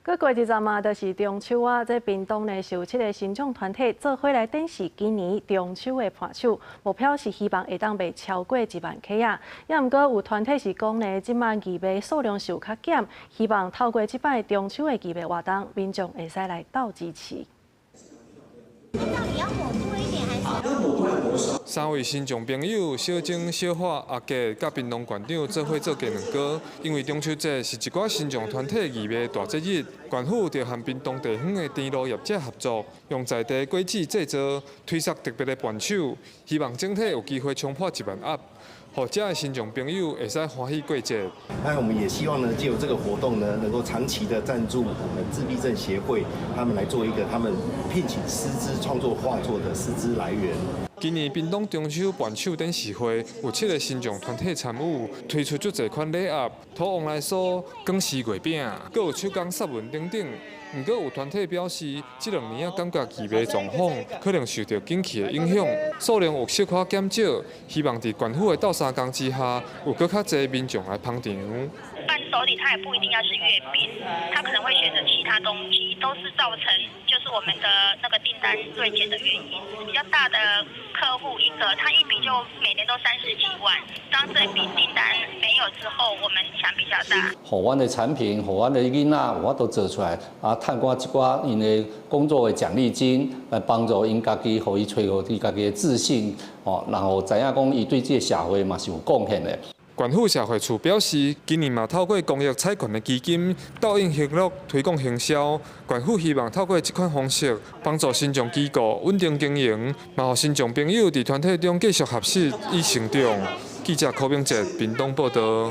閣過一陣嘛，就是中秋啊！這屏東呢，是有七个身障團體做伙來展示今年中秋的伴手，目標是希望會當賣超過1萬克啊。也毋過有團體是講呢，這擺義賣數量是有較減，希望透過這擺中秋的義賣活動，民眾會使來鬥支持。到底要抹多一點還是？三位身障朋友小晶、小華、阿杰，佮屏東縣長做伙做雞卵糕。因為中秋節是一寡身障團體義賣大節日，縣府就和屏東地方的甜露業者合作，用在地果子製作，推出特別的伴手，希望整體有機會衝破1萬盒，予遮的身障朋友會使歡喜過節。那我們也希望呢，藉由這個活動呢，能夠長期的贊助我們自閉症協會，他們來做一個他們聘請師資創作畫作的師資來源。今年屏東中秋伴手展示會有七个身障團體參與，推出足濟款禮盒、土旺來酥、廣式月餅，閣有手工雪紋等等。毋過有團體表示，這兩年仔感覺義賣狀況可能受著景氣的影響，數量有小可減少，希望佇縣府的鬥相共之下，有閣較濟民眾來捧場。伴手禮他也不一定要是月餅，他可能會選擇其他東西，都是造成就是我們的那個訂單銳減的原因。比較大的客戶一個，他一筆就每年都三十幾萬，當這筆訂單沒有之後，我們影響比較大。予阮的產品，予阮的囡仔有法度做出來，啊，趁寡一寡𪜶的工作的獎勵金，來幫助𪜶家己，予伊揣予伊家己的自信，哦，然後知影講伊對這個社會嘛是有貢獻的。縣府社會處表示，今年嘛透過公益彩券的基金，導引娛樂推廣行銷。縣府希望透過這款方式，幫助身障機構穩定經營，嘛予身障朋友佇團體中繼續學習與成長。記者柯明哲屏東報道。